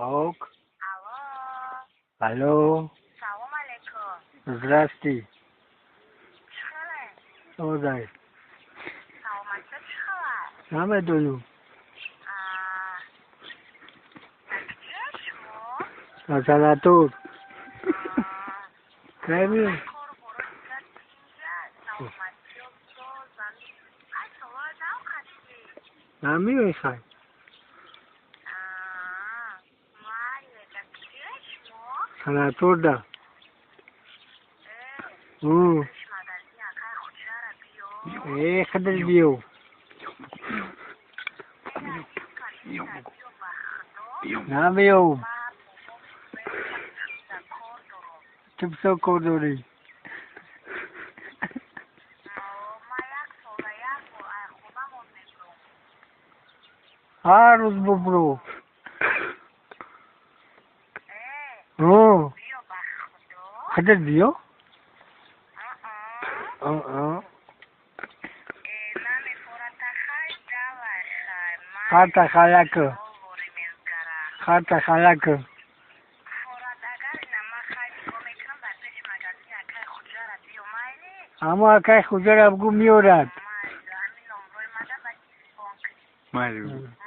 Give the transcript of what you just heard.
Ок. Алло. Алло. Салом алейкум. Здрасте. Чӣ хеле? Озай. Саломатиё чӣ хела? Намедонам. Куҷоя шумо? Санатор. Кай меоӣ? Кору боро дигар тинҷа, саломатиё соз, ами ай солҳои нав қадимӣ. Намеоӣ хай? Майли, дар куҷоя шумо? Санаторда. Э, пеш магазин акай Хуҷара биё. Э, худат биё. Биё ба Худо. Намеём. Ман бобо кор дорам. Ту бисёр кор дорӣ. Ман як сола як бор ай хонамон мебурам. Ҳар рӯз бубурӯ. Э, О, биё ба Худо. Худат биё. Аа. Аа. Э, намефората хай, давай хай. Харта халака. Говори мезгара. Харта халака. Форат агар ина ман хай нигоҳ мекунам дар пеши магазини акай Хуҷара биё, майли? Ҳамо акай Хуҷара бигӯ меорад. Майли, ҳамин номрои мада ба телефон кунӣ. Майли.